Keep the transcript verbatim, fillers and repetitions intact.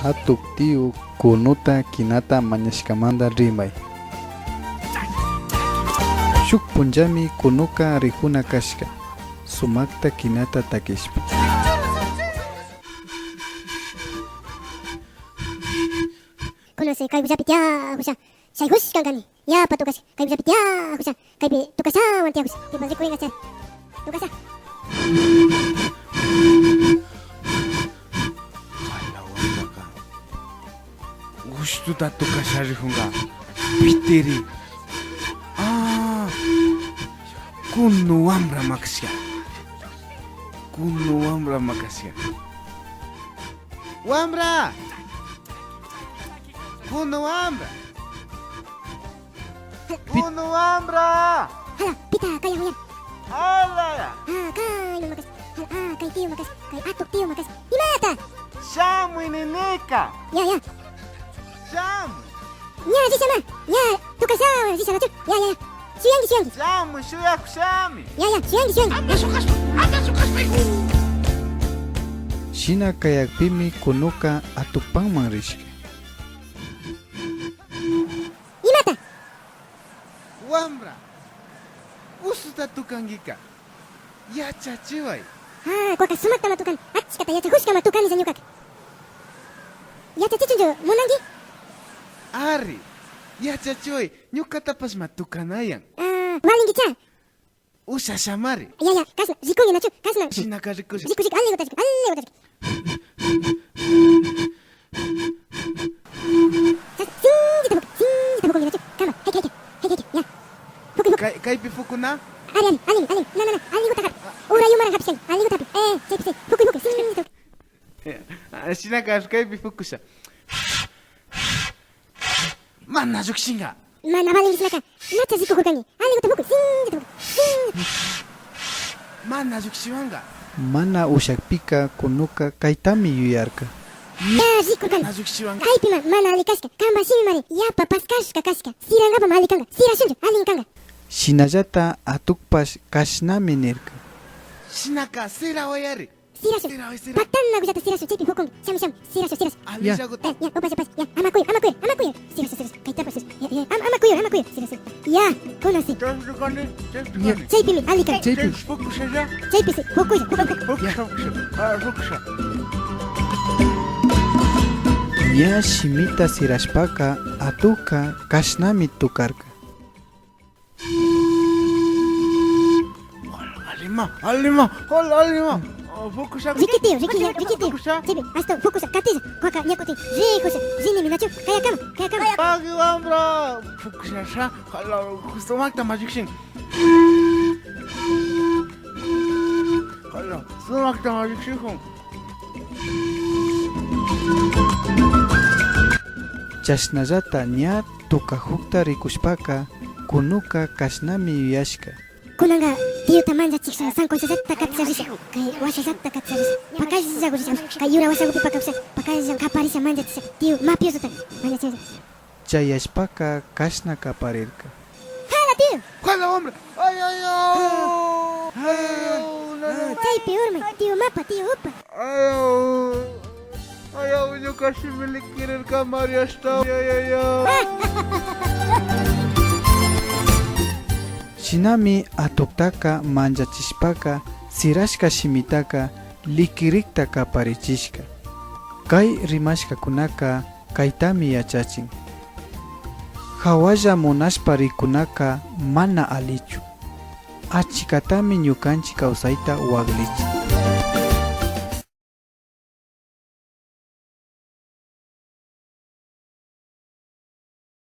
Atuk tiyu kunuta kinata mañashkamanta rimay. Shuk punllami kunuka rijuna kashka, sumakta kinata takishpa. Kunasi kay willapi tiyakusha, shaykushkankani. Yapa tukasha, kay willapi tiyakusha, kaypi tukashawan tiyakusha, pipa rikurinkacha. Tukasha. Mayna wambraka gushtuta tukasha rijunka. Pitiri. Ah, kunu wambra makashka. Kunu wambra makashka. Wambra. Kunu wambra. Kunu wambra. Hala, pita kayan uyar. Hala. Ah, kay mama kas. Hala, ah, kay tiyu makas. Kay atuk tiyu makas. Imata? Shamuy ninika. Ya, ya. Shamuy. Ña, rishama. Ña, tukasha, rishamachu. Ya, ya, ya. Shuyanki, shuyanki. Shamuy, shuyakushami. Ya, ya, shuyanki, shuyanki. Shina kayakpimi kunuka atukpanman rishka. Imata? Wambra, gustuta tukankika. Yachachiway. Ah, kuka sumaktama tukani. Achkata yachakushkama tukani ñukaka. Yachachichunchu munanki? Ari, yachachiway. Ñukatapashma tukanayan. Ah, walinkicha. Ushashamari. Ya, ya, kashna, rikuni nachu, kashna. Shinaka rikusha. Riku, riku, alliguta riku, alliguta riku. Sinchita puku, sinchita puku nachu. Kama, hayka, hayka, hayka, hayka, ya. Puku, puku. Kay, kaypi pukuna. Ari, ari, allin, allin, na, na, na, alliguta hapi. Urayumara hapi, alliguta hapi. Eh, chaypi, chay, puku, puku, sinchita puku. Ah, shinaka kaypi pukusha. Mana llukshinka. Mana valinki shinaka. Nacha rikukurkanki. Alliguta pukuy, sinchita pukuy, sinchita. Mana llukshiwanka. Mana ushakpika kunuka kaytami yuyarka. Ña rikurkani. Mana llukshiwanka. Kaypima mana alli kashka. Kanpa shimimari yapa paskashka kashka. Sirankapami alli kanka. Sirashunchu, allin kanka. Shinallata atukpash kashnami nirka. Shinaka sirawayari. Sirashun. Sira, sira. Patanakullata sirashun, chaypi pukunki. Shami, shami. Sirashun, sirashun. Ya. Alillaguta. Eh, ya, upalla, upalla. Ya, ama kuyur, ama kuyur, ama kuyur. Sirashun, sirashun. Kaytapash sirashun. Ya, ya, ama, ama kuyur, ama kuyur. Sirashun. Ya, kunasi. Chaypi kani, chaypi kani. Chaypimi, allika. Chaypi. Pukushalla. Chaypi si, pukulla, pukulla. Pukusha, pukusha. Ah, pukusha. Ña shimita sirashpaka, atuka kashnami tukarka. Hola, alima, alima, hola, alima. Oh, pukusha. Riki, tío, riki, ya, riki, tío. Pukusha. Chaypi, hasta pukusha, katilla, kuaka, ña kutin, rikusha, rini, minachu, kayakama, kayakama. Pagi wambra, pukusha, sha, hala, sumakta mallikshin. Hala, sumakta mallikshin. Chashnallata ña tukajukta rikushpaka, kunuka kashnami yuyashka. Kunanka tiyuta manchachikshpa, sankunchallata katisha risha, kay washallata katisha risha, pakalla gurishama, kay yura washagupi pakakusha, pakalla kaparisha manchachisha, tiyu mapiusuta manchachisha. Chayashpaka kashna kaparirka. Jala, tío. Jala, hombre. Ay, ay, ay. Ah, ay, ay, ah, no, no, no. Chaypi urmay, tío mapa, tío upa. Ay, ay, ay, ñuka shimi likirirka, María está. Ay, ay, ay. Shinami atuktaka manchachishpaka sirashka shimitaka likirikta kaparichishka. Kay rimashkakunaka kaytami yachachin. Hawalla munashpa rikunaka mana allichu. Achikatami ñukanchik kawsayta waklichin.